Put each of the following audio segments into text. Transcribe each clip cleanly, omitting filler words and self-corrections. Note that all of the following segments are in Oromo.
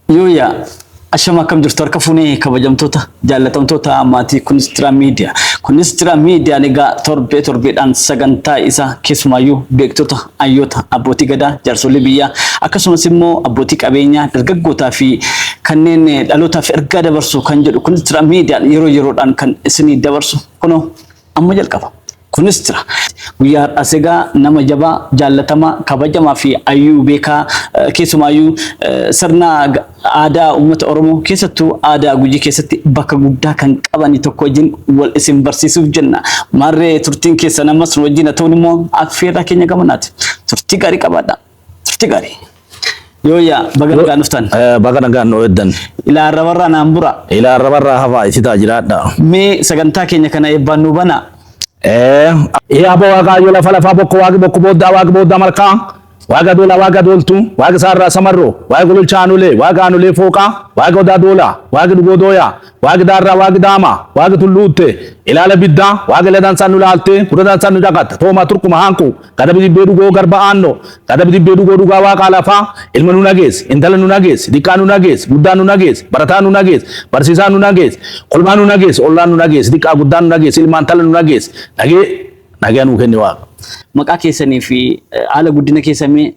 Yooyyaa ashama, akkam jirtu? Harka fuunee, kabajamtoota, jaallatamtoota maatii Kunistira Miidiyaa. Kunistira Miidiyaan egaa torbee torbeedhaan sagantaa isaa keessumaayyuu beektota, hayyoota, abbootii gadaa, jaarsolii biyyaa, akkasumas immoo abbootii qabeenyaa, dargaggootaa fi kanneen dhalootaaf ergaa dabarsu kan jedhu Kunistira Miidiyaan yeroo yeroodhaan kan isinii dabarsu kunoo amma jalqaba. Kunis jira. Guyyaa har'aas egaa nama jabaa, jaallatamaa, kabajamaa fi hayyuu beekaa, keessumaayyuu sirna aadaa uummata Oromoo, keessattuu aadaa Gujii keessatti bakka guddaa kan qaban tokko wajjin wal isin barsiisuuf jenna. Maarree turtiin keessan ammas nu wajjin haa ta'uun immoo affeerraa keenya gamanaati. Turtii gaarii qabaadha. Turtii gaarii. Yooyyaa, baga nagaan dhuftan. Baga nagaan nu eeddan. Ilaa arrabarraa naan bura. Ilaa arrabarraa hafaa isitaa jiraadha. Mee sagantaa keenya kana eebbaan nu bana. Yaa Waaqayyo lafa lafaa bokko, waaqi bokko booddaa, waaqi booddaa malkaa, waaqa doolaa, waaqa dooltuu, waaqa saarraa samarroo, waaqa gololchaa aanulee, waaqa aanulee fooqaa, waaqa odaa doolaa, waaqi dhugoo dooyaa, waaqi daarraa, waaqi daamaa, waaqi tulluutte ilaala biddaa, waaqi ila dansaa nu laalte, gurra dansaa nu caqatta, toomaa turkuma hanqu gada dibbee dhugoo garba aannoo, gada dibbee dhugoo dhugaa waaqaa lafaa, ilma nu nageessi, intala nu nageessi, diqqaa nu nageessi, guddaa nu nageessi, barataa nu nageessi, barsiisaa nu nageessi, kolbaa nu nageessi, ollaan nu nageessi, diqqaa guddaa nu nageessi, ilmaan tala nu nageessi, nagee nagee nuu kenni waaqa. Maqaa keessanii fi haala guddina keessanii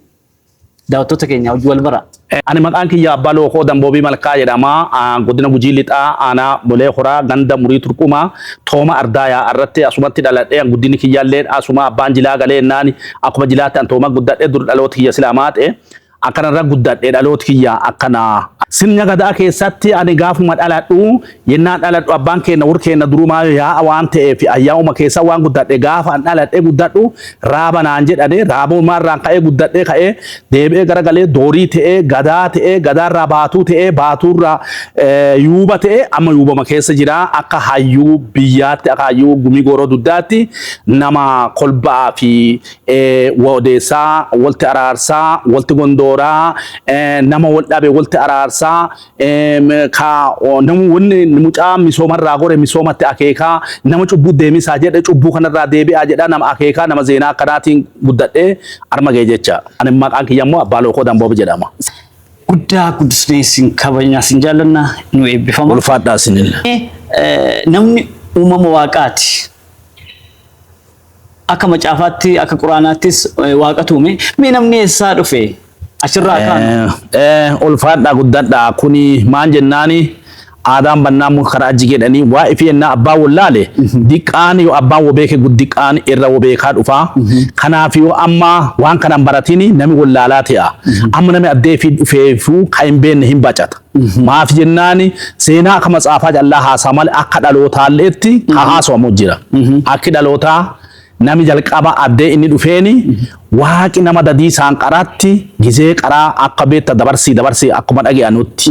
daawwattoota keenya hojii wal bara. Ani maqaan kiyya Abbaa Lookoo Damboobii Malkaa jedhama. Godina Gujii Lixaa, aanaa Bulee Horaa, ganda Murii Turqumaa, Tooma Ardaayaa irratti asumatti dhaladhee, guddinni kiyyaallee asuma. Abbaan jilaa galee naan akkuma jilaatti an tooma guddadhee, dur dhaloota kiyya silaa maaxee akkanarra guddadhee, dhaloota kiyya akkana. Sirna gadaa keessatti ani gaafuma dhaladhu, yennaan dhaladhu, abbaan keenya warri keenya durumaa yaa'a waan ta'eef ayyaa'uma keessa waan guddadhe, gaafa an dhaladhee guddadhu raaba naan jedhane. Raabummaa irraan ka'ee guddadhee ka'ee deebi'ee garagalee doorii ta'ee, gadaa ta'ee, gadaarraa baatuu ta'ee, baatuurraa yuuba ta'ee, amma yuubama keessa jira. Akka hayyuu biyyaatti, akka hayyuu Gumii Gooroo Duddaatti, nama kolbaa fi odeessaa, walti araarsaa, walti gondooraa, nama wal dhabe walti araarsaa, ka namu wanni mucaa misoomarraa gore misoomatti akeekaa, nama cubbuu deemisaa jedhe cubbuu kanarraa deebi'aa jedha, nama akeekaa, nama zeenaa akkanaatiin guddadhee arma ga'e jecha. Ani maqaan kiyya immoo Abbaa Lookoo Damboob jedhama. Guddaa guddisnee isin kabajnaa, isin jaallanna, nu eebbifama. Ulfaadhaa isinillee. Namni uumama waaqaati. Akka macaafaatti, akka quraanaattis waaqatu uume. Mee namni eessaa dhufe? Achirraa kaanu. Ulfaadhaa, guddadhaa. Kuni maan jennaani, aadaan bannaa muka karaa achi jedhanii waa ifi ennaa abbaan wallaale diqqaan, yoo abbaan wobeeke guddiqqaan irra wobeekaa dhufaa. Kanaaf yoo amma waan kanan baratini nami wallaalaa ta'a. Amma nami addee fi dhufeefuu kan hin beekne hin bacata. Maaf jennaani, seenaa akka matsaafaa callaa haasaa malee akka dhalootaalleetti ka haasawamu jira. Akki dhalootaa nami jalqaba addee inni dhufeeni, waaqi nama dadii isaan qaratti gizee qaraa akka beetta dabarsii dabarsii akkuma dhage'anutti.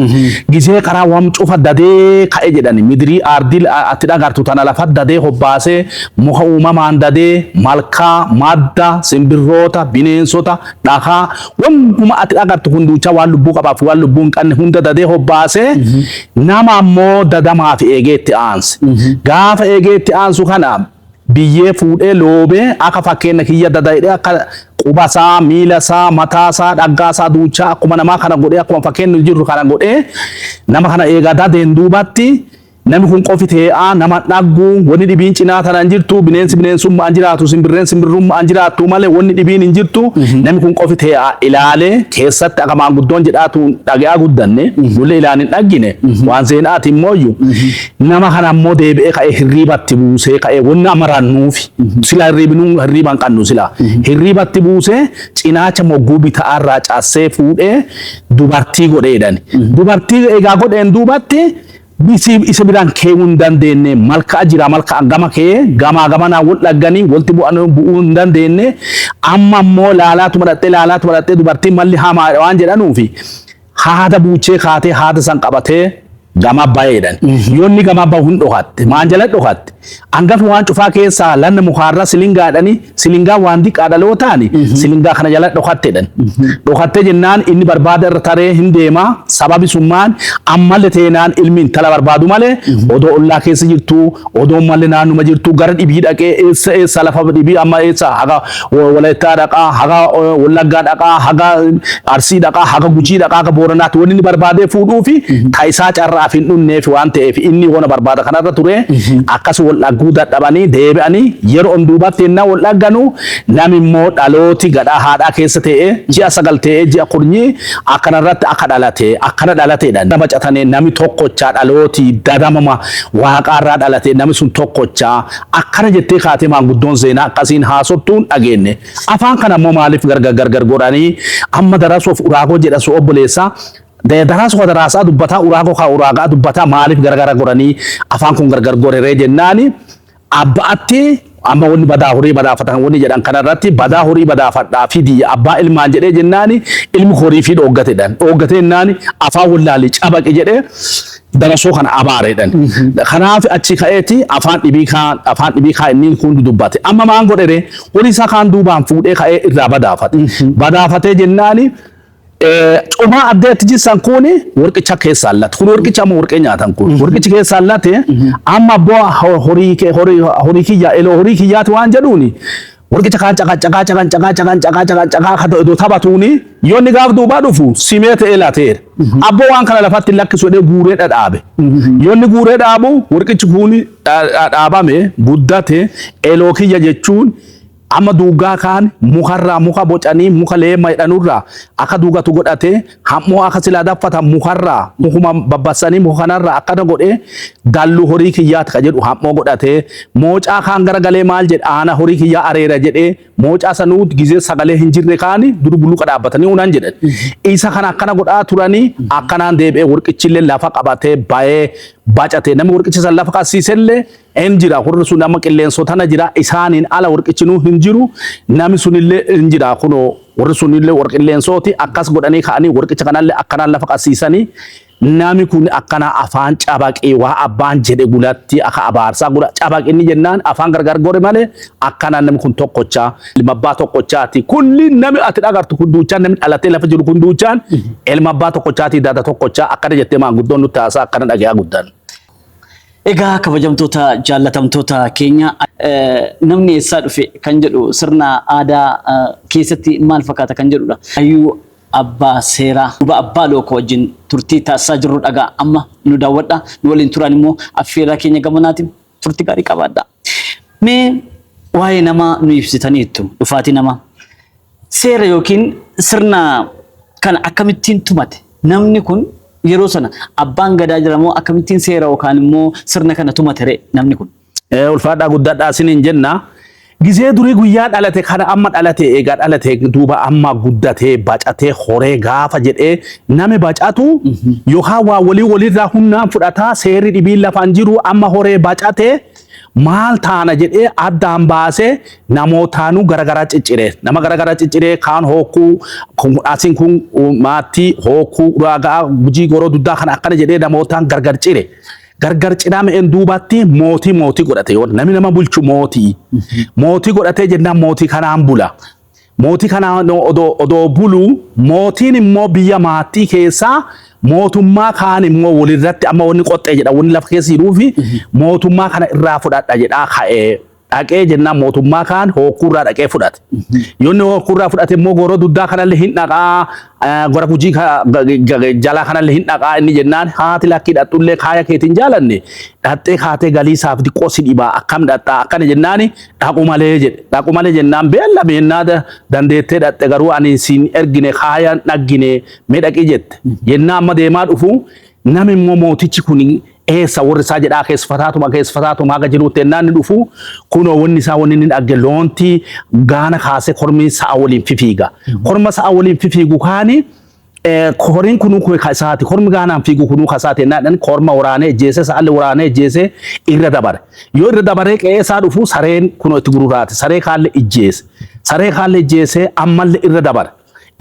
Gizee qaraa wam cufa dadee ka'e jedhani, midirii aardii ati dhagartu tana lafa dadee hobbaasee, muka uumamaan dadee, malkaa, madda, simbirroota, bineensota, dhakaa, wantuma ati dhagartu hunduucha, waan lubbuu qabaaf waan lubbuu hin qabne hunda dadee hobbaasee, nama ammoo dadamaaf eegee itti aanse. Gaafa eegee itti aansu kana biyyee fuudhee loobee, akka fakkeenya kiyya dada jedhee, akka qubasaa, miilasaa, mataasaa, dhaggaasaa duuchaa akkuma namaa kana godhee, akkuma fakkeenya jirru kana godhee, nama kana eegaa dadeen duubatti, namni kun qofi tee'aa nama dhaggu, wanni dhibiin cinaa tana hin jirtu. Bineensi bineensummaan jiraatu, simbirreen simbirrummaan jiraattu malee wanni dhibiin hin jirtu. Namni kun qofi tee'aa ilaalee keessatti, akka maanguddoon jedhaatu dhaga'aa guddanne, nullee ilaan hin dhaggine, waan seenaati immooyyuu. Nama kana ammoo deebi'ee ka'ee hirriibatti buusee ka'ee, wanni amarannuufi sila hirriibinuu hirriiba hin qabnu, sila hirriibatti buusee cinaacha mogguu bita'aarraa cassee fuudhee dubartii godheedhani. Dubartii egaa godheen duubatti bisi isa biraan keewuu hin dandeenye. Malkaa jira, malkaa gama kee gamaa gamanaa wal dhagganii walitti bu'an bu'uu hin dandeenye. Amma ammoo laalaatuma dhaqxee, laalaatuma dhaqxee, dubartiin malli hamaa waan jedhanuufi haada buuchee kaatee haada san qabatee gama baheedhan. Yoonni gama bahu hin dhokatte. Maan jala dhokatte? Hangafi waan cufaa keessaa lanna mukaarra silingaadhani silingaa waan diqqaa dhalootaani silingaa kana jala dhokatteedhan. Dhokattee jennaan inni barbaada irra taree hin deema sababi summaan ammallee teenaan ilmi intala barbaadu malee odoo ollaa keessa jirtu odoo mallee naannuma jirtu gara dhibii dhaqee eessa eessa lafa dhibii amma eessa haga Walaayittaa dhaqaa haga Wallaggaa dhaqaa haga Arsii dhaqaa haga Gujii dhaqaa haga Booranaatti wanni inni barbaadee fuudhuu fi taayisaa carraaf hin dhunneef waan ta'eef inni wana barbaada kanarra ture akkas wal dhagguu dadhabanii deebi'anii yeroo duubatti ennaa wal dhagganu nami immoo dhalooti gadhaa haadhaa keessa ta'ee ji'a 9 ta'ee ji'a kurnyi akkanarratti akka dhalate akkana dhalateedha. Nama catane nami tokkochaa dhalooti dadamama waaqaarraa dhalate nami sun tokkochaa akkana jettee kaatee maanguddoon seenaa akkasiin haasottuun dhageenne. Afaan kana immoo maaliif gargar gargar godhanii amma darasuuf uraagoo jedhasu obboleessaa daraasuu ka daraasaa dubbataa uraagoo ka uraagaa dubbataa maaliif gargara godhanii afaan kun gargar goreree jennaani abba'atti amma wanni badaa horii badaafatan wanni jedhan kanarratti badaa horii badaafadhaa fidii abbaa ilmaan jedhee jennaani ilmi horii fi dhooggatedhan dhooggatee jennaani afaan wallaalii cabaqi jedhee darasoo kana abaareedhan. Kanaaf achi ka'eeti afaan dhibii kaan afaan dhibii kaan inni kun dubbate. Amma maan godhere horii isaa kaan duubaan fuudhee ka'ee irraa badaafate. Badaafatee jennaani cumaa addeetti jissan kun warqicha keessaa late. Kun warqicha amma warqee nyaatan kun. Warqichi keessaa late amma abboo horii horii horii kiyya eloo horii kiyyaati waan jedhuuni warqicha kaan caqan caqaa caqan caqaa caqan caqaa caqan caqaa ka iddoo taphatuuni yoo inni gaaf duubaa dhufu simee ta'ee lateera. Abboo waan kana lafatti lakkisu jedhee guuree dhadhaabe. Yoo inni guuree dhaabu warqichi kun dhaabame guddate eloo kiyya jechuun amma duugaa kaan mukarraa muka bocanii muka leema jedhanurraa akka duugatu godhate hammoo akka silaa daffatan mukarraa mukuma babbassanii muka kanarraa akkana godhee dalluu horii kiyyaati ka jedhu hammoo godhate moocaa kaan garagalee maal jedhe aana horii kiyyaa areera jedhee moocaa sanuu gizee sagalee hin jirre kaani dur buluqa dhaabbatanii unan jedhan. Isa kana akkana godhaa turanii akkanaan deebi'ee warqichillee lafa qabatee bayee bacate namni warqicha san lafa qabsiisellee hin jira warri sun amma qilleensotana jira isaaniin ala warqichinuu hin jiru nami sunillee hin jira kunoo warri sunillee warqilleensooti akkas godhanii ka'anii warqicha kanallee akkanaan lafa qabsiisanii nami kun akkana afaan cabaqee waa abbaan jedhe gulatti akka abaarsaa gula cabaqinni jennaan afaan gargar gore malee akkanaan namni kun tokkochaa ilma abbaa tokkochaati kulli nami ati dhagartu kun duuchaan namni dhalatee lafa jiru kun duuchaan ilma abbaa tokkochaati dada tokkochaa akkana jettee maanguddoon nutti haasaa akkana dhagayaa guddaan. Egaa kabajamtoota jaallatamtoota keenya namni eessaa dhufe kan jedhu sirna aadaa keessatti maal fakkaata kan jedhudha. Hayyuu abbaa seeraa luba abbaa lookoo wajjin turtii taasisaa jirru dhagaa amma nu daawwadha. Nu waliin turan immoo affeerraa keenya gamanaatiin turtii gaarii qabaadha. Mee waa'ee namaa nu ibsitaniittu dhufaatii namaa. Seera yookiin sirna kana akkamittiin tumate namni kun yeroo sana abbaan gadaa jira moo akkamittiin seera yookaan immoo sirna kana tumate ree namni kun? Ulfaadhaa guddadhaa isiniin jenna. Gizee durii guyyaa dhalate kana amma dhalate eegaa dhalate duuba amma guddatee bacatee horee gaafa jedhee nami bacatu yookaan waa walii walirraa humnaan fudhataa seerri dhibiin lafaan jiru amma horee bacate maal taana jedhee addaan baasee namootaanuu garagaraa ciccire. Nama garagaraa cicciree kaan hookkuu asiin kun maattii hookkuu raagaa gujii goroo duddaa kana akkana jedhee namootaan gargar cire. Gargar ciraa mi'een duubatti mootii mootii godhate yoo namni nama bulchu mootii. Mootii godhatee jennaan mootii kanaan bula. Mootii kanaan odoo bulu mootiin immoo biyya maattii keessaa mootummaa kaan immoo walirratti amma wanni qoxxee jedha wanni lafa keessa jiruu fi mootummaa kana irraa fudhadha jedhaa ka'ee dhaqee jennaan mootummaa kaan hookkuurraa dhaqee fudhate. Yoonni hookkuurraa fudhate immoo goroo duddaa kanallee hin dhaqaa gora gujii jalaa kanallee hin dhaqaa inni jennaan haati lakkii dhaqxullee kaaya keetiin jaalanne dhaqxee kaatee galii isaaf xiqqoo si dhibaa akkam dhaqxaa akkana jennaani dhaqu malee jedhe dhaqu malee jennaan beella meennaa dandeettee dhaqxe garuu ani siin ergine kaaya dhaggine mee dhaqi jette jennaa amma deemaa dhufu nami immoo mootichi kun eessa warri isaa jedhaa keessfataatuma keessfataatuma haga jiruutti ennaan inni dhufu kunoo wanni isaa wanni inni dhagge loonti gaana kaasee kormi sa'a waliin fifiiga. Korma sa'a waliin fifiigu kaani horiin kunuu kun ka isaati kormi gaanaan fiigu kunuu ka isaati ennaan jedhan korma waraanee ejjeese sa'alli waraanee ejjeese irra dabare. Yoo irra dabaree qe'ee isaa dhufu sareen kunoo itti gururaate saree kaallee ijjeese. Saree kaallee ijjeese ammallee irra dabare.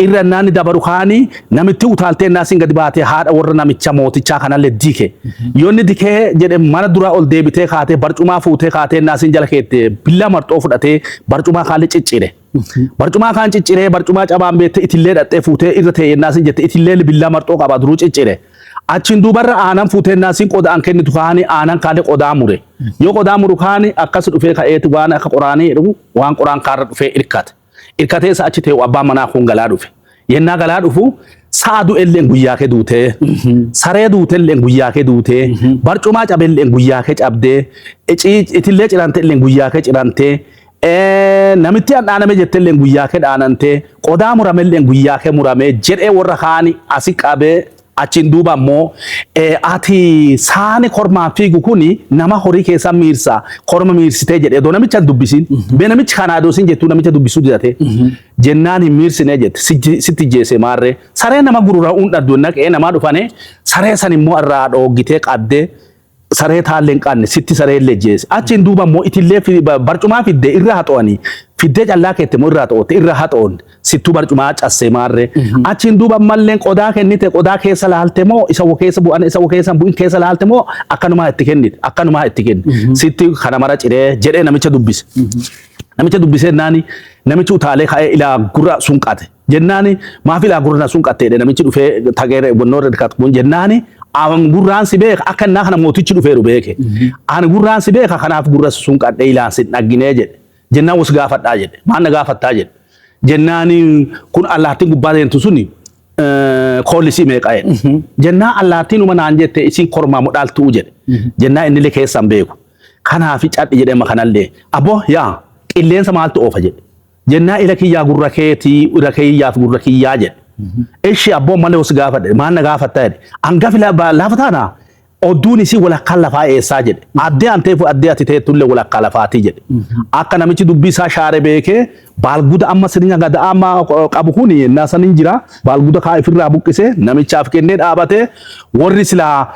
Irra naanni dabaru kaani namitti utaaltee naasiin gadi baatee haadha warra namicha mootichaa kanallee dike. Yoo inni dikee jedhe mana duraa ol deebitee kaatee barcumaa fuutee kaatee naasiin jala keette billaa marxoo fudhatee barcumaa kaallee ciccire. Barcumaa kaan cicciree barcumaa cabaan beette itillee dhaxxee fuutee irra ta'e naasiin jette itillee billaa marxoo qaba duruu ciccire. Achiin duubarra aanan fuutee naasiin qodaan kennitu kaani aanan kaallee qodaa mure. Yoo qodaa muru kaani akkas dhufee ka'eeti waan akka qoraanii jedhu waan qoraan kaarra dhufee irkate. Irkatee isa achi ta'u abbaan manaa kun galaa dhufe. Yennaa galaa dhufu sa'a du'elleen guyyaa kee duutee, saree duutelleen guyyaa kee duutee, barcumaa cabelleen guyyaa kee cabdee, itillee cirantelleen guyyaa kee cirantee, namitti an dhaaname jettelleen guyyaa kee dhaanantee, qodaa muramelleen guyyaa kee muramee jedhee warra kaani asi qabee achiin duuba ammoo ati saani kormaan fiigu kuni nama horii keessa miirsa korma miirsitee jedhee doo namicha hin dubbisin bee namichi kanaa doosin jettuu namicha dubbisuu didate jennaan hin miirsine jette sitti jeese maarree saree nama gurgura'uun dhabdu naqee namaa dhufane saree san immoo irraa dhooggitee qabdee saree taallee hin qabne sitti saree illee jeese achiin duuba immoo itillee barcumaa fidde irra haxo'anii fiddee callaa keette immoo irra haxootte irra haxoon sittuu barcumaa cassee maarree achiin duuba ammallee qodaa kennite qodaa keessa laalte moo isa wo keessa bu'an isa wo keessa hin bu'in keessa laalte moo akkanumaa itti kennite akkanumaa itti kenne sitti kana mara ciree jedhee namicha dubbise. Namicha dubbisee naani namichi utaalee ka'ee ilaa gurra sun qate. Jennaani maaf ilaa gurra sun qatte jedhe namichi dhufee tageere wannoo irra kun jennaani an gurraan si beeka akka innaa kana mootichi dhufeeru beeke. Ani gurraan si beeka kanaaf gurra sun qadhee ilaan si dhagginee jedhe. Jennaan was gaafadhaa jedhe. Maal na gaafattaa jedhe. Jennaani kun allaattiin gubbaa deemtu suni koolli isii meeqa jedhe. Jennaan allaattiin uma naan jette isiin kormaa mudhaaltuu jedhe. Jennaan innillee keessan beeku. Kanaaf cadhi jedhee makanallee aboo yaa qilleensa maaltu oofa jedhe. Jennaan ila kiyyaa gurra keetii ila kiyyaaf gurra kiyyaa jedhe. Ishi abboo malee os gaafadhe maal na gaafatta jedhe. Hangafi lafa taana odduun isii walakkaa lafaa eessaa jedhe. Addee an teefu addee ati teettullee walakkaa lafaatii jedhe. Akka namichi dubbii isaa shaare beekee baalguda amma sirna gadaa amma qabu kun yennaa san hin jira. Baalguda kaa ifirraa buqqisee namichaaf kennee dhaabatee warri silaa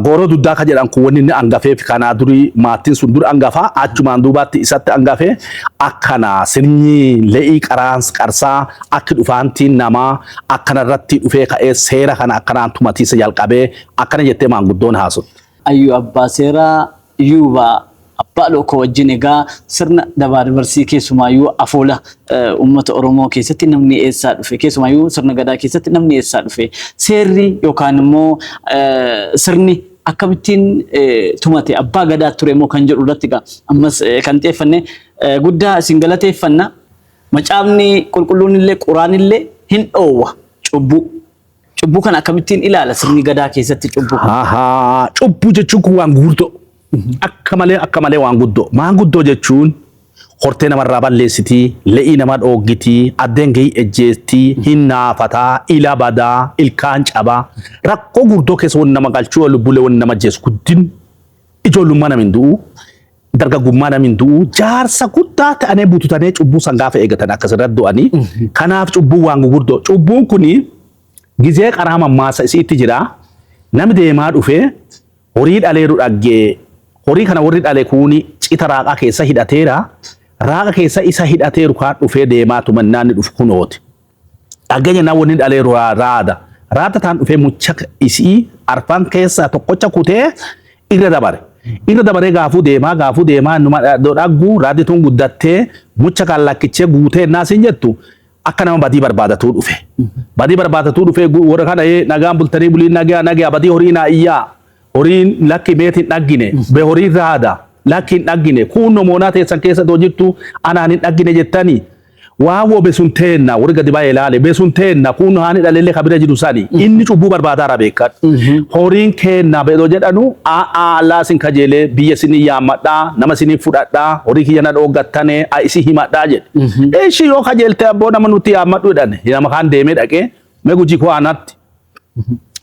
gooroo duddaa ka jedhan kun wanni inni hangafeef kanaa durii maatiin sun dur hangafaa achumaan duubaatti isatti hangafee akkana sirni le'ii qaraans qarsaa akki dhufaantiin namaa akkana irratti dhufee ka'ee seera kana akkanaan tumatiisa jalqabee akkana jettee maanguddoon haasofte. Ayyuu abbaa seeraa yuubaa abbaa lookoo wajjin egaa sirna dabaa dabarsii keessumaayyuu afoola uummata Oromoo keessatti namni eessaa dhufe keessumaayyuu sirna gadaa keessatti namni eessaa dhufe seerri yookaan immoo sirni akkamittiin tumate abbaa gadaa ture immoo kan jedhu irratti egaa ammas kan xiyyeeffanne guddaa isin galateeffanna. Macaafni qulqulluun illee quraan illee hin dhoowwa cubbuu. Cubbuu kana akkamittiin ilaala sirni gadaa keessatti cubbuu kana? Ahaa, cubbuu jechuun kun waan guguddoo. Akka malee waan guddoo. Waan guddoo jechuun hortee namarraa balleessitii, le'ii nama dhooggitii, addeen gahii ejjeettii, hin naafataa, ila badaa, ilkaan cabaa. Rakkoo guddoo keessa wanni nama galchuu lubbulee wanni nama jeessu guddin ijoollummaa nama hin du'u. Dargaggummaa nama hin du'u. Jaarsa guddaa ta'anii bututanii cubbuu san gaafa eegatan akkasirratti du'anii. Kanaaf cubbuun waan gurguddoo. Cubbuun kuni gizee qaraa mammaasa isiitti jira. Namni deemaa dhufee horii dhaleeru dhaggee horii kana warri dhale kuni cita raaqaa keessa hidhateera. Raaqa keessa isa hidhateeru kaan dhufee deemaa tumannaan ni dhufu kunooti. Dhaggee jennaan wanni dhaleeru raada. Raada taan dhufee mucha isii arfan keessaa tokkocha kutee irra dabare. Irra dabaree gaafuu deemaa numa dhaggu raaddi tun guddattee mucha kan lakkichee guutee naasiin jettu akka nama badii barbaadatuu dhufe. Badii barbaadatuu dhufee warra kana nagaan bultanii buliin nagaa nagaa badii horii naa iyyaa horiin lakki meetiin dhaggine be horiin raada lakki hin dhaggine kun moonaa teessan keessa too jirtu anaan hin dhaggine jettanii waan woo besun teenna warri gadi baay'ee ilaale besun teenna kun haani dhalellee kabira jiru sani inni cubbuu barbaadaara beekadhu. Horiin keenna beedoo jedhanu a'aa allaa sin kajeelee biyya sinii yaammadhaa nama sinii fudhadhaa horii kiyya na dhooggattane a isi himadhaa jedhe. Ishi yoo kajeelte abboo nama nuti yaammadhu jedhane nama kaan deemee dhaqee mee gujii koo aanatti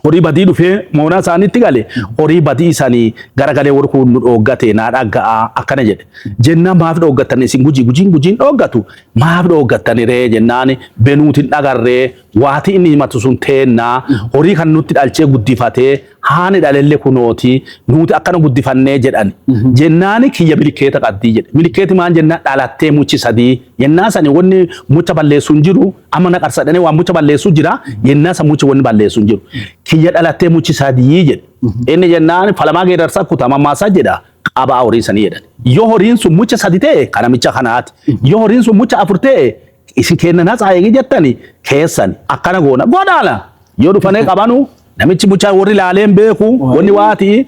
horii badii dhufee moonaa isaaniitti gale horii badii isaanii garagalee warri kun nu dhooggate naa dhagga'a akkana jedhe. Jennaan maaf dhooggattan isin gujii gujiin gujiin dhooggatu maaf dhooggattani ree jennaan benuutiin dhagarree waati inni himatu sun teennaa horii kan nutti dhalchee guddifatee Haani dhalelle kunooti nuti akkana guddifannee jedhan. Jennaani kiyya milikeeta qabdii jedhe. Milikeeti maan jennaan dhalattee muchi sadii. Yennaa sani wanni mucha balleessu hin jiru. Amma naqarsadhanii waan mucha balleessu jira. Yennaa san muchi wanni balleessu hin jiru. Kiyya dhalattee muchi sadii jedhe. Inni jennaan falamaa geerarsa kutaa mammaasaa jedha. Qabaa horii sanii jedhan. Yoo horiin sun mucha sadi ta'e kan namicha kanaati. Yoo horiin sun mucha afur ta'e isin kenna natsaa jettani keessan akkana goona godhaala. Yoo dhufanee qabanu namichi mucha warri laaleen beeku wanni waati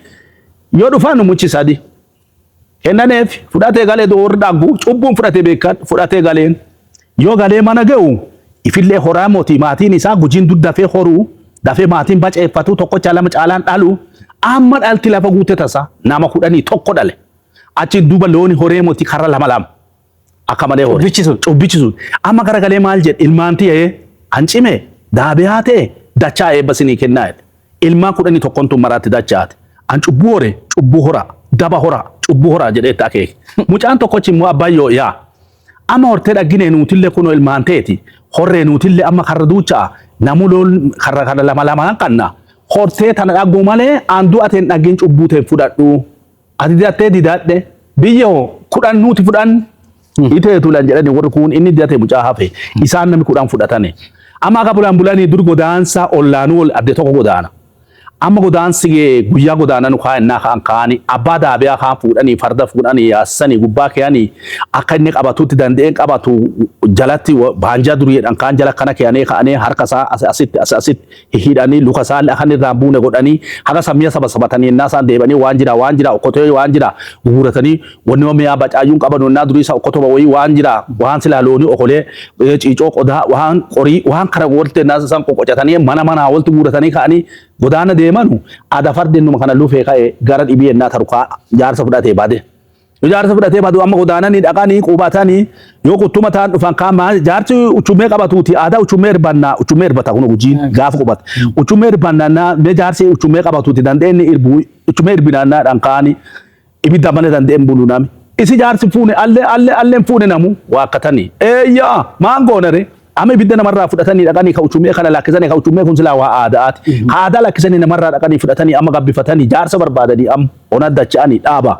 yoo dhufanu muchi sadi. Kennaneef fudhatee galee warri dhaggu cubbuun fudhatee beekan fudhatee galeen. Yoo galee mana ga'u ifillee horaa mootii maatiin isaa gujiin dur dafee horuu dafee maatiin baceeffatu tokkocha lama caalaan dhalu amma dhalti lafa guute tasa nama 11 dhale. Achi duuba looni horee mootii karra lama lama. Akka malee hore. Cubbichi sun. Cubbichi sun. Amma garagalee maal jedhe ilmaan tiyee kan cime daabiyaa ta'e dachaa eebba sinii kennaa jedhe. Ilmaan 11 tun maraatti dachaate. An cubbuu hore cubbuu hora daba hora cubbuu hora jedhee itti akeeke. Mucaan tokkochi immoo abbaan yoo yaa. Amma hortee dhaggine nuutillee kunoo ilmaan teeti. Horree nuutillee amma karra duuchaa namu loon karra kana lama lamaan kanna. Hortee tana dhagguu malee aan du'a teen dhaggin cubbuu teen fudhadhu. Ati didattee didaadhe biyya hoo 10 nuuti fudhan. Itee tulan jedhani warri kun inni didate mucaa hafe isaan namni 10 fudhatani. Amma akka bulan bulanii dur godaansa ollaanuu ol adde tokko godaana. Amma godaansi guyyaa godaananu kaan innaa kaan kaani abbaa daabiyaa kaan fuudhanii farda fuudhanii yaassanii gubbaa keeyanii akka inni qabatutti danda'een qabatu jalatti baanjaa duriidhaan kaan jala kana keeyanii ka'anii harka isaa asitti asitti hidhanii luka isaa akka inni irraan buune godhanii haga sammiya saba sabatanii innaa isaan deebanii waan jira waan jira okkotee waan jira guuratanii wanni mi'aa bacaayyuun qaban innaa durii isaa okkotoo wayii waan jira waan silaa loonii okolee ciicoo qodaa waan qorii waan kana walitti innaa isaan qoqqocatanii mana manaa walitti guuratanii ka'anii godaana deemanu ada fardeenuma kana lufee ka'e gara dhibii ennaa tarukaa jaarsa fudhatee bade. Jaarsa fudhatee badu amma godaananii dhaqanii qubatanii yoo quttuma ta'an dhufan kaan jaarsi uchummee qabatuuti aadaa uchummee irbannaa uchummee irbata kun gujiin gaafa qubata. Uchummee irbannaa mee jaarsi uchummee qabatuuti dandeenye irbuu uchummee irbinaannaadhaan kaanii ibidda malee dandeen bulu nami. Isi jaarsi fuune allee allee alleen fuune namu waakkatanii. Eeyyaa maan goonare amma ibidda namarraa fudhatanii dhaqanii ka uchummee kana lakkisanii ka uchummee kun silaa waa aadaati. Aadaa lakkisanii namarraa dhaqanii fudhatanii amma gabbifatanii jaarsa barbaadanii amma ona dacha'anii dhaaba.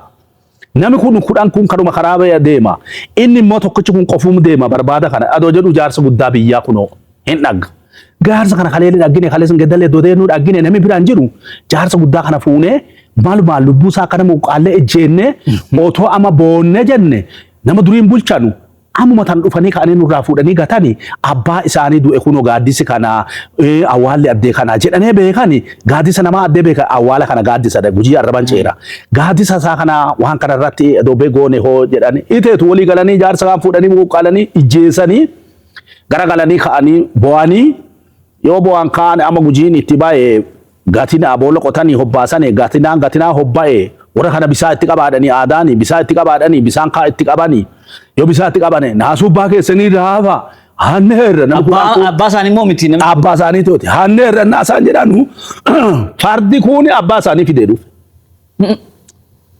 Namni kun 10 kun kanuma karaa deema. Inni immoo tokkichi kun qofuum deema barbaada kana. Adoo jedhu jaarsa guddaa biyyaa kunoo hin dhagga. Jaarsa kana kaleelee dhaggine kaleessa gaddalee dodeenuu dhaggine namni biraan jiru jaarsa guddaa kana fuunee maal lubbuu isaa kana muqaallee ejjeennee otoo amma boonnee jenne nama duriin bulchanu ammuma tan dhufanii ka'anii nurraa fuudhanii gatanii abbaa isaanii du'e kunoo gaaddisi kana awwaalli addee kana jedhanii beekani gaaddisa namaa addee beekan awwaala kana gaaddisa gujii arraban ceera gaaddisa isaa kana waan kana irratti dhobbee goone hoo jedhani iteetu walii galanii jaarsa kan fuudhanii muqaalanii ijjeessanii garagalanii ka'anii bo'anii yoo bo'an kaan amma gujiin itti baay'ee gatina boolla qotanii hobbaasanii gatinaan gatinaa hobba'e warra kana bisaa itti qabaadhanii aadaanii bisaa itti qabaadhanii bisaan kaa itti qabanii yoo bisaa itti qabane naasubbaa keessanii raafa hanneerra Abbaa isaanii immoo miti namni. Abbaa isaanii tooti hanneerra naa isaan jedhanu fardi kun abbaa isaanii fidee dhufe.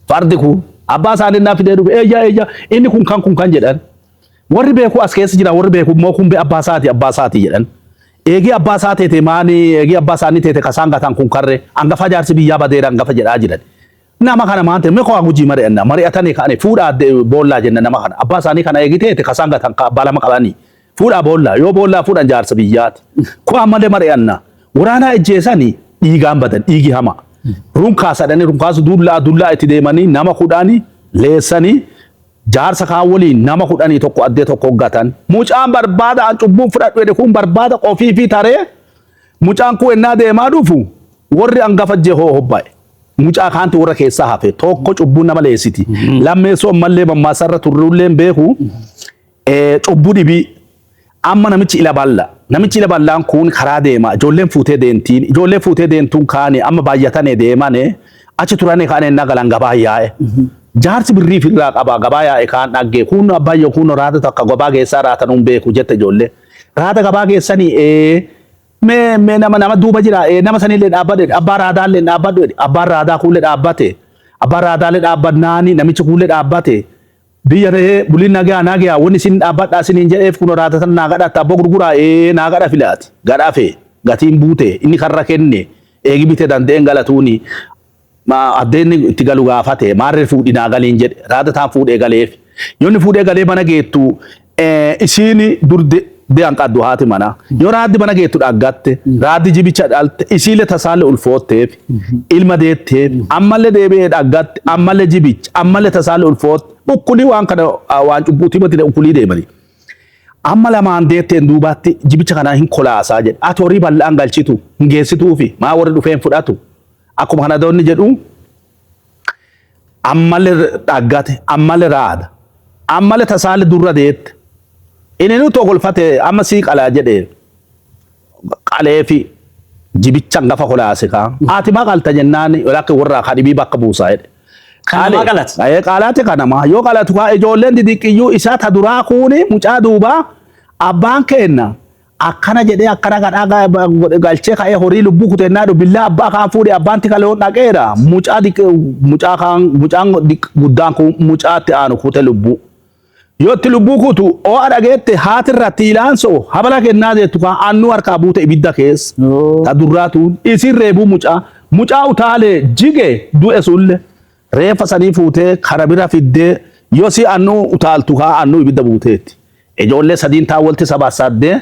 Fardi kun abbaa isaanii naa fidee dhufe eeyya eeyya inni kun kan kun kan jedhan. Warri beeku as keessa jira warri beeku immoo kun abbaa isaati jedhan. Eegii abbaa isaa teete maani eegii abbaa isaanii teete kasaan gataan kun karre hangafa jaarsi biyyaa badeera hangafa jedhaa jiran. Nama kana maante mee koo gujii mari'anna mari'atanii ka'anii fuudhaa boollaa jenna nama kana abbaa isaanii kana eegii teete kasaan gataan abbaa lama qabanii fuudhaa boollaa yoo boollaa fuudhan jaarsa biyyaati. Koo ammallee mari'anna waraanaa ejjeesanii dhiigaan badan dhiigi hama. Runkaas jedhanii runkaas dullaa dullaa itti deemanii nama 10 leessanii jaarsa kaan waliin nama 11 addee tokko gatan. Mucaan barbaada an cubbuun fudhadhu jedhe kun barbaada qofii fi taree mucaan kun ennaa deemaa dhufu warri hangafa jehoo hobba'e. Mucaa kaanti warra keessaa hafe tokko cubbuun nama leessiti. Lammeessoo ammallee mammaasarra turrullee beeku cubbuu dhibii. Amma namichi ila balla. Namichi ila ballaan kun karaa deema. Ijoolleen fuutee deentiin. Ijoolleen fuutee deentuun kaani amma baay'atanii deemane achi turanii kaane innaa galan gabaa yaa'e. Jaarsi birrii firraa qaba gabaa yaa'e kaan dhagge kun abbayyoo kun raata takka gabaa keessaa raata nuun beeku jette ijoollee. Raata gabaa keessanii mee mee nama nama duuba jira nama sanillee dhaabbadhe abbaa raadaallee dhaabbadhu abbaan raadaa kuullee dhaabbate abbaan raadaallee dhaabbannaani namichi kuullee dhaabbate. Biyya ta'ee buliin nagaa nagaa wanni isin dhaabbadhaa isiniin jedheef kun raata tan naa gadhatta abboo gurguraa naa gadha filaati gadhafe gatiin buute inni karra kenne Eegi bitee danda'een galatuuni addeenni itti galu gaafate maarree fuudhinaa galiin jedhe raada taan fuudhee galeef. Yoonni fuudhee galee mana geettu isiin dur de'an qaddu haati mana. Yoo raaddi mana geettu dhaggatte raaddi jibicha dhalte isiilee tasaalle ulfootteef ilma deetteef ammallee deebi'ee dhaggatte ammallee jibicha ammallee tasaalle ulfootte ukkulii waan kana waan cubbuutii mati ukkulii deemanii. Amma lamaan deetteen duubaatti jibicha kana hin kolaasaa jedhe. Ati horii bal'aan galchitu hin geessituufi maa warri dhufee hin fudhatu. Akkuma kana doonni jedhu ammallee dhaggate ammallee raada ammallee tasaalle durra deette. Inni nu tokolfate amma sii qalaa jedhe qaleefi jibicha hangafa kolaase kaa. Ati maa qalta jennaan lakki warra kadhibii bakka buusaa jedhe. Kan namaa qalatu. Qalaate kanama yoo qalatu kaa ijoolleen didiqiyyuu isaa ta duraa kuuni mucaa duubaa abbaan keenna akkana jedhee akkana kadhaa galchee ka'ee horii lubbuu kutennaa billaa abbaa kaan fuudhee abbaan tika loon dhaqeera mucaa mucaa kaan mucaan guddaan kun mucaatti aanu kute lubbuu. Yoo itti lubbuu kutu oo'a dhageette haati irratti ilaansoo habala kennaa jettu kaan annuu harkaa buute ibidda keessa. Ta durraatuun isin reebuu mucaa mucaa utaalee jige du'e sulle reeffa sanii fuutee kara bira fiddee yoo si annuu utaaltu kaa annuu ibidda buuteetti. Ijoollee sadiin taa walti sabaassaaddee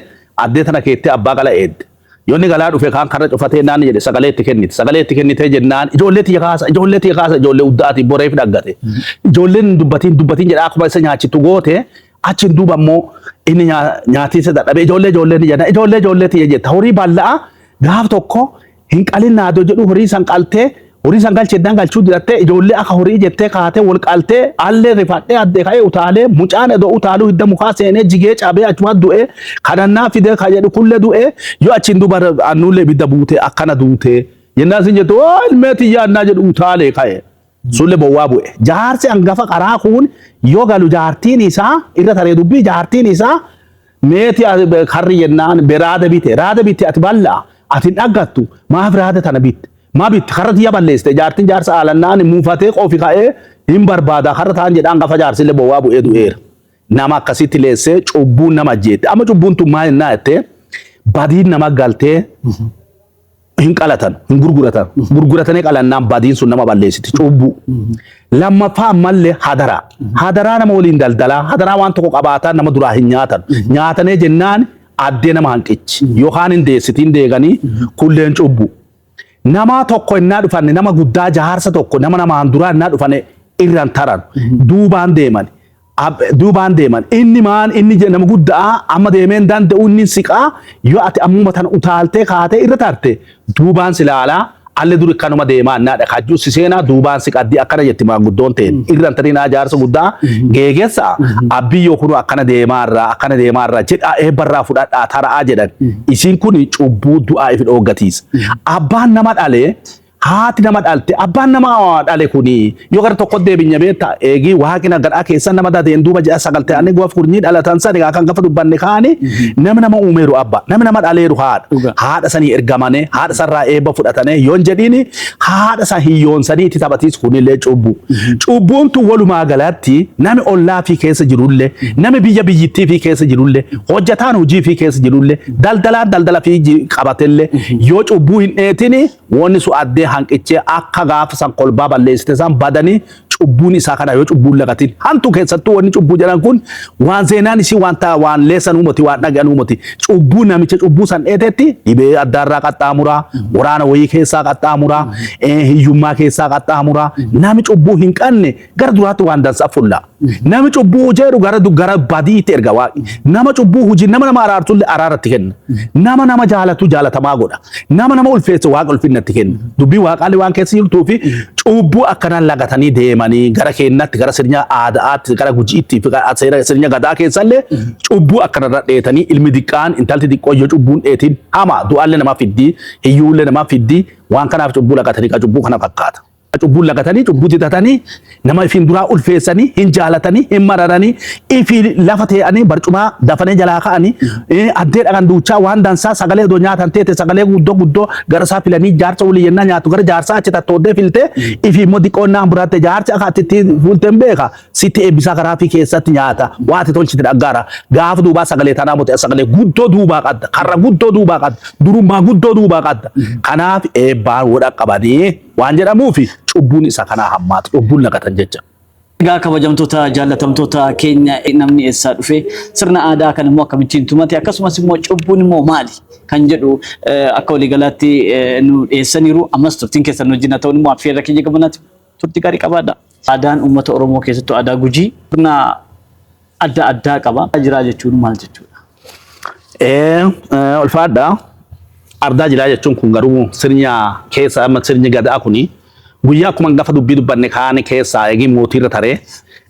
addee tana keettee abbaa qala eedde. Yoonni galaa dhufe kaan karra cufatee naan jedhe sagalee itti kennite. Sagalee itti kennitee jennaan ijoollee tiyya kaasa ijoollee tiyya kaasa ijoollee uddaatii boreef dhaggate. Ijoolleen dubbatiin dubbatiin jedha akkuma isa nyaachitu goote achiin duuba immoo inni nyaatiinsa dadhabee ijoollee ijoollee ni jedha ijoollee ijoollee tiyya jetta horii bal'aa gaaf tokko hin qalin naadoo jedhu horii san qaltee horii san galchee iddaan galchuu dirattee ijoollee akka horii jettee kaatee wal qaltee allee rifadhee addee ka'ee utaalee mucaan edoo utaaluu hidda mukaa seenee jigee cabee achuma du'ee kadhannaa fidee ka jedhu kullee du'ee yoo achiin duuba annuullee ibidda buutee akkana duutee jennaan sin jettu oo ilmee tiyyaa annaa jedhu utaalee ka'e. Sulle bowwaa bu'e. Jaarsi hangafa qaraa kun yoo galu jaartiin isaa irra taree dubbii jaartiin isaa meeti karri jennaan raada bite raada bite ati bal'aa ati hin dhaggattu maaf raada tana bitte maa bitte karra tiyya balleessite jaartiin jaarsa aalannaan muufatee qofi ka'ee hin barbaada karra taan jedhaan gafa jaarsillee bowwaa bu'ee du'eera. Nama akkasitti leessee cubbuun nama ajjeette amma cubbuun tun maal jennaa jettee badiin nama galtee hin qalatan hin gurguratan gurguratanii qalannaan badiin sun nama balleessiti cubbuu. Lammaffaa ammallee hadaraa hadaraa nama waliin daldalaa hadaraa waan tokko qabaataa nama duraa hin nyaatan nyaatanii jennaan addee nama hanqichi yookaan hin deessitiin deeganii kulleen cubbuu. Nama tokko innaa dhufanne nama guddaa jaarsa tokko nama namaan duraa innaa dhufanne irraan taran duubaan deeman. Duubaan deeman inni maan inni nama guddaa amma deemeen danda'u inni siqaa yoo ati ammuma tan utaaltee kaatee irra tarte duubaan si ilaalaa alle duri kanuma deemaa naadha kajjuu si seenaa duubaan si qaddii akkana jetti maanguddoon ta'e irra tarinaa jaarsa guddaa geegessa abbiyyoo kunu akkana deemaarraa akkana deemaarraa jedhaa eebbarraa fudhadhaa tara'aa jedhan isiin kun cubbuu du'aa ifi dhooggatiisa. Abbaan nama dhalee haati nama dhalte abbaan nama dhale kuni yoo gara tokko deebinya beekta eegii waaqina gadhaa keessa nama dadeen duuba ji'a 9 ta'anii guwaaf kurnyi dhalatan sani kan gafa dubbanne kaani namni nama uumeeru abba namni nama dhaleeru haadha haadha sanii ergamane haadha sarraa eebba fudhatane yoon jedhiini haadha san hiyyoonsanii itti taphatiis kunillee cubbu cubbuun tun walumaa galatti nami ollaa fi keessa jirullee nami biyya biyyittii fi keessa jirullee hojjataan hojii fi keessa jirullee daldalaan daldala fi qabatellee yoo cubbuu hin dheetini wanni sun addee hanqichee akka gaafa san kolbaa balleessite san badanii cubbuun isaa kana yoo cubbuun lagatiin hantu keessattuu wanni cubbuu jedhan kun waan seenaan isii waan ta'a waan leessan uumati waan dhaga'an uumati cubbuu namicha cubbuu san dheetetti dhibee addaarraa qaxxaamuraa waraana wayii keessaa qaxxaamuraa hiyyummaa keessaa qaxxaamuraa nami cubbuu hin qabne gara duraatti waan dansaa fulla nami cubbuu jedhu gara gara badiitti erga waaqni nama cubbuu hojii nama nama araartullee araaratti kenna nama nama jaalatu jaalatamaa godha nama nama ulfeessu waaqa ulfinnatti kenna dubbii waaqaallee waan keessa jirtuu fi cubbuu akkanaan lagatanii deemanii gara keennatti gara sirna aadaatti gara gujiitti fi gara sirna gadaa keessallee cubbuu akkanarra dheetanii ilmi diqqaan intalti diqqoo yoo cubbuun dheetiin hama du'aallee nama fiddii hiyyuullee nama fiddii waan kanaaf cubbuu lagatanii cubbuu kana fakkaata. Cubbuun lagatanii, cubbuu didatanii, nama ifiin duraa ulfeessanii, hin jaalatanii, hin mararanii, ifii lafa tee'anii barcumaa dafanii jalaa ka'anii, addee dhaqan duuchaa waan dansaa sagalee odoo nyaatan teete sagalee guddoo guddoo gara isaa filanii jaarsa walii yennaa nyaatu gara jaarsaa achi tattooddee filtee ifii immoo diqqoonnaan buraatte jaarsi akka ati itti fuulteen beeka sitti eebbisaa karaa fi keessatti nyaata waa ati tolchite dhaggaara gaafa duubaa sagalee tanaa mute sagalee guddoo duubaa qabda karra guddoo duubaa qabda durummaa guddoo duubaa qabda kanaaf eebbaan wodha qabanii waan jedhamuufi cubbuun isa kanaa hammaata cubbuun lagatan jecha. Egaa kabajamtoota jaallatamtoota keenya, namni eessaa dhufe, sirna aadaa kan immoo akkamittiin tumate, akkasumas immoo cubbuun immoo maali kan jedhu akka waliigalaatti nu dhiyeessaniiru. Ammas turtiin keessan wajjin haa ta'uun immoo affeerra keenya gamanaatti turtii gaarii qabaadha. Aadaan uummata Oromoo keessattuu aadaa Gujii sirna adda addaa qaba. Jiraa jechuun maal jechuudha? Ulfaadha. Ardaa jilaa jechuun kun garuu sirna keessa amma sirni gadaa kuni guyyaa akkuma gafa dubbii dubbanne kaane keessaa eegi mootiirra taree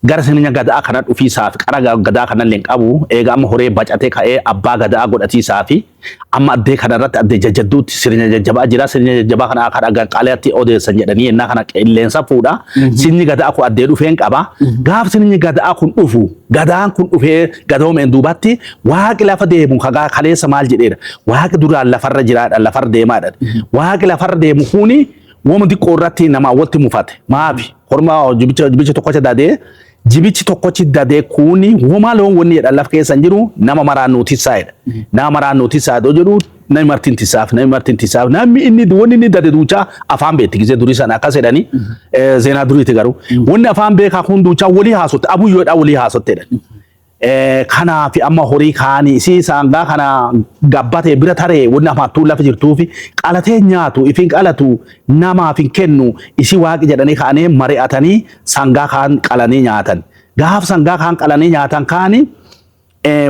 gara sirna gadaa kana dhufiisaa fi qara gadaa kanallee hin qabu eega amma horee bacatee ka'ee abbaa gadaa godhatiisaa fi amma addee kanarratti addee jajjadduutti sirna jajjabaa jira. Sirna jajjabaa kana akka dhagaan qaaleetti odeessan jedhanii yennaa kana qilleensa fuudha. Sirni gadaa kun addee dhufeen qaba. Gaaf sirni gadaa kun dhufu, gadaan kun dhufee gadoomeen duubatti waaqi lafa deemu kagaa kaleessa maal jedheera? Waaqi duraan lafarra jiraadha, lafarra deemaadha. Waaqi lafarra deemu kuni wama xiqqoo irratti namaa walitti mufate. Maafi horma jibicha tokkocha dadee jibichi tokkochi dadee kuni wama loon wanni jedhan lafa keessa hin jiru, nama maraan nuti saayidha. Nama maraan nuti saayidoo jedhu namni martiin tisaaf, namni martiin tisaaf, namni inni wanni inni dade duuchaa afaan beekti gisee durii sana akkas jedhanii seenaa duriiti, garuu wanni afaan beekaa kun duuchaa walii haasotte, abuyyoodhaa walii haasottedha. Kanaaf amma horii kaanii isii saangaa kana gabbatee bira taree wanni afaattuu lafa jirtuufi qalatee nyaatu ifin qalatu namaaf hin kennu isii waaqi jedhanii ka'anii mari'atanii sangaa kaan qalanii nyaatan. Gaaf sangaa kaan qalanii nyaatan kaanii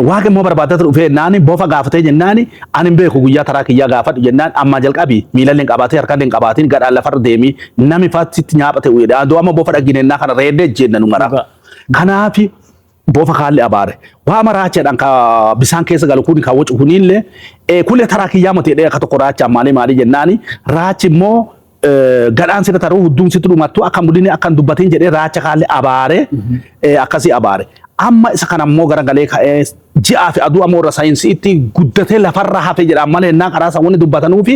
waaqi immoo barbaadatu dhufee jennaani bofa gaafatee jennaani ani hin beeku, guyyaa taraa kiyyaa gaafadhu jennaan amma jalqabi miilallee hin qabaatin, harkallee hin qabaatin, gadhaan lafarra deemi nami fatti nyaaphate uyyedha. Adoo amma bofa dhagginennaa kana reeddee jenna nu mara. Kanaafi bofa kaalli abaare. Waa maraachaadhaan ka bisaan keessa galu kun ka wacu kunillee kulee taraa kiyyaa mati jedhee akka tokko raachaa maalii maalii jennaani raachi immoo gadhaan sirra taruu hudduun sitti dhumattu akka mul'inni akka hin dubbatin jedhee raacha kaalli abaare, akkasii abaare. Amma isa kana immoo garagalee ka'ee ji'aa fi aduu ammoo irra saayinsiitti guddatee lafarra hafe jedhaan malee ennaa karaa san wanni dubbatanuufi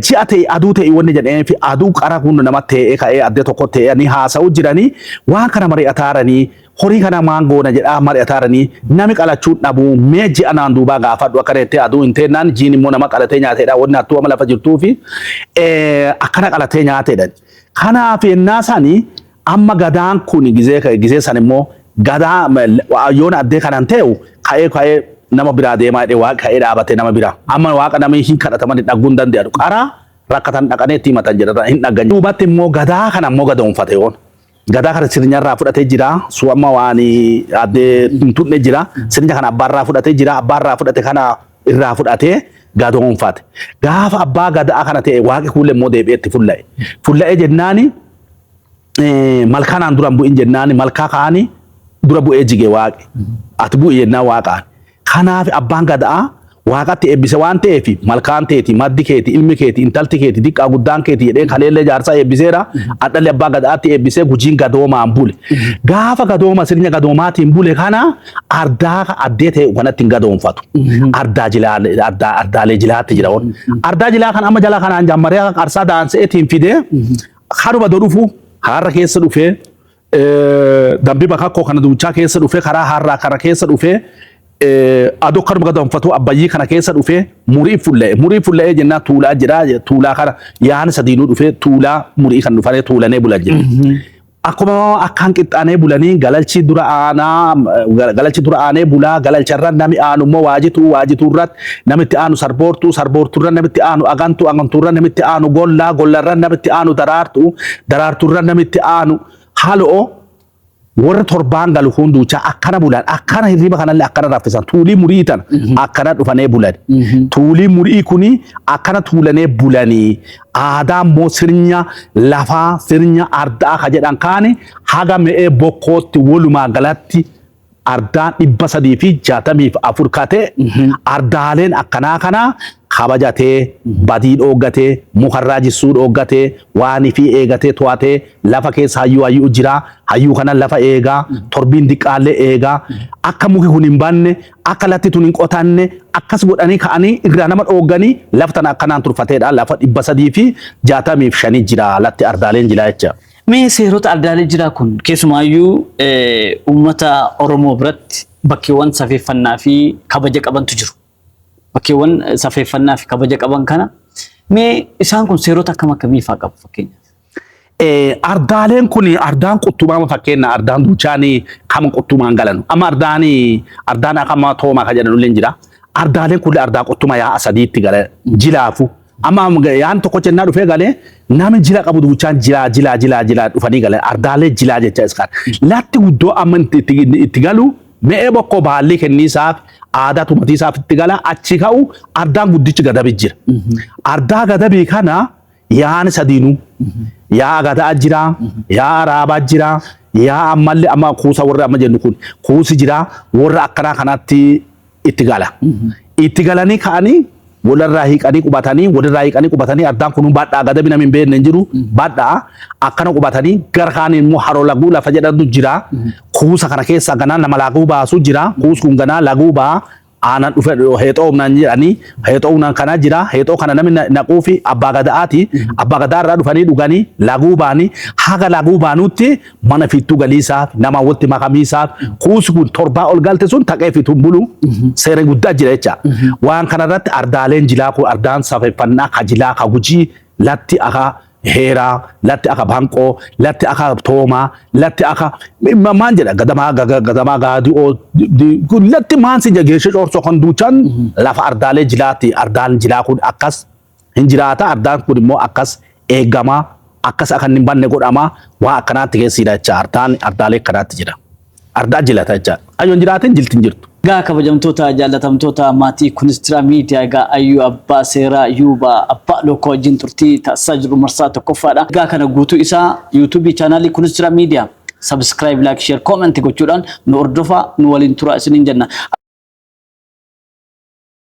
ji'a ta'e aduu ta'e wanni jedhee fi aduu qara kun nama ta'ee ka'ee addee tokko ta'ee ni haasa'u jiranii waan kana mari'ataaranii horii kana maan goona jedhaa mari'ataaranii nami qalachuun dhabuu mee ji'a naan duubaa gaafadhu akka reettee aduu hin teennaan jiin immoo nama qalatee nyaateedha wanni hattuu amma lafa jirtuu fi akkana qalatee nyaateedha. Kanaaf ennaa sani amma gadaan kun gizee gizee san immoo gadaa yoona addee kanan ta'u ka'ee ka'ee nama biraa deemaa jedhee waaqa ka'ee dhaabate nama biraa. Amma waaqa namni hin kadhataman dhagguu hin danda'u. Qaraa rakkatan dhaqanii itti himatan jedha hin dhaggan. Duubatti immoo gadaa kana immoo gadoonfate yoon. Gadaa kana sirnyarraa fudhatee jira. Su amma waan addee hin tunne jira. Sirnya kana abbaarraa fudhatee jira. Abbaarraa fudhate kana irraa fudhatee gadoonfate. Gaafa abbaa gadaa kana ta'e waaqi kuulee immoo deebi'ee itti fulla'e. Fulla'ee jennaani malkaa naan dura hin bu'in jennaani malkaa kaani dura bu'ee jige waaqi. Ati bu'i jennaan waaqaan. Kanaaf abbaan gadaa waaqatti eebbise waan ta'eef malkaan teeti, maddi keeti, ilmi keeti, intalti keeti, diqqaa guddaan keeti jedhee kaleellee jaarsaa eebbiseera. Adhalli abbaa gadaatti eebbisee Gujiin gadoomaan bule. Gaafa gadooma sirna gadoomaatiin bule kana ardaa addee ta'e kanatti hin gadoonfatu. Ardaa jilaa ardaa ardaalee jilaatti jira. Ardaa jilaa kan amma jala kanaan jammaree qarsaa daanseetiin fidee haruma dhufu har'a keessa dhufee dambii bakakkoo kana duuchaa keessa dhufee karaa har'aa kana keessa dhufee adoo kanuma gadoonfatu abbayyii kana keessa dhufee murii fulla'e. Murii fulla'ee jennaan tuulaa jira, tuulaa kana yaani sadiinuu dhufee tuulaa murii kan dhufanii tuulanee bulan jira. Akkuma akkaan qixxaanee bulanii galalchi dura aanaa, galalchi dura aanee bulaa, galalcharra nami aanu immoo waajituu, waajituurratti namitti aanu sarboortuu, sarboortuurra namitti aanu agantuu, agantuurra namitti aanu gollaa, gollarra namitti aanu daraartuu, daraartuurra namitti aanu halo'oo. Warra torbaan galu kun duuchaa akkana bulan, akkana hirriba kanallee akkana raffisan, tuulii murii tana akkana dhufanee bulan. Tuulii murii kuni akkana tuulanee bulanii aadaa immoo sirnya lafaa sirnya ardaa ka jedhan kaani haga me'ee bokkootti walumaa galatti Ardaan 364 kate ardaaleen akkanaa kana kabajatee, badii dhooggatee, mukarraa jissuu dhooggatee, waanii fi eegatee to'atee, lafa keessa hayyuu hayyuu jira, hayyuu kana lafa eegaa, torbiin diqqaallee eegaa, akka muki kun hin banne, akka latti tun hin qotanne akkas godhanii ka'anii irraa nama dhoogganii lafa tana akkanaan turfateedha. Lafa 365 jira latti ardaaleen jira jecha. Mee seerota ardaalee jiraa kun keessumaayyuu uummata Oromoo biratti bakkeewwan safeeffannaa fi kabaja qabantu jiru. Bakkeewwan safeeffannaa fi kabaja qaban kana mee isaan kun seerota akkam akkamii fa'aa qabu fakkeenyaaf? Ardaaleen kun ardaan quttumaa fakkeenya ardaan duuchaan kama quttumaan galan. Amma ardaan ardaan akkama toomaa kan jedhan illee jira. Ardaaleen kun ardaa quttumaa yaa'a sadiitti gala jilaafu. Amma yaan tokko jennaa dhufee galee namni jila qabu duuchaan jilaa jilaa jilaa jilaa dhufanii galan ardaalee jilaa jecha iskaan. Latti guddoo amma itti galu me'ee bokkoo baallii kenniisaaf aadaa tumatiisaaf itti gala achi ka'u ardaan guddichi gadabi jira. Ardaa gadabii kana yaani sadiinuu yaa gadaa jira, yaa raabaa jira, yaa ammallee amma kuusa warra amma jennu kun kuusi jira warra akkanaa kanatti itti gala. Itti galanii ka'anii walirraa hiiqanii qubatanii, walirraa hiiqanii qubatanii, ardaan kun badhaa gadabi namni hin beekne hin jiru badhaa akkana qubatanii, gara kaaniin immoo haroo laguu lafa jedhantu jira. Kuusa kana keessa ganaa nama laguu baasu jira. Kuus kun ganaa laguu baa aanan dhufe heexoo humnaan jedhanii heexoo humnaan kana jira. Heexoo kana namni naquu fi abbaa gadaati. Abbaa gadaa irraa dhufanii dhuganii laguu baanii haga laguu baanutti mana fittuu galiisaaf nama walitti makamiisaaf kuusi kun torbaa ol galte sun taqee fituun bulu seera guddaa jira jecha. Waan kanarratti ardaaleen jilaa kun ardaan safeeffannaa ka jilaa ka Gujii latti akka heeraa, latti akka banqoo, latti akka toomaa, latti akka maan jedha gadamaa gadamaa gaadi'oo kun latti maan si geeshee coorsoo kan duuchan lafa ardaalee jilaati. Ardaan jilaa kun akkas hin jiraata, ardaan kun immoo akkas eegamaa, akkas akka hin banne godhamaa, waa akkanaatti keessidha jecha. Ardaan ardaalee akkanaatti jira. Ardaa jilata jecha. Ayyoon jiraatin jilti hin jirtu. Egaa kabajamtoota jaallatamtoota maatii Kunistira Miidiyaa, egaa Ayyuu Abbaa Seeraa Yuubaa Abbaa Lookoo wajjin turtii taasisaa jiru marsaa tokkoffaadha. Egaa kana guutuu isaa YouTube chaanaalii Kunistira Miidiyaa subscribe, like, share, comment gochuudhaan nu hordofaa, nu waliin turaa isiniin jenna.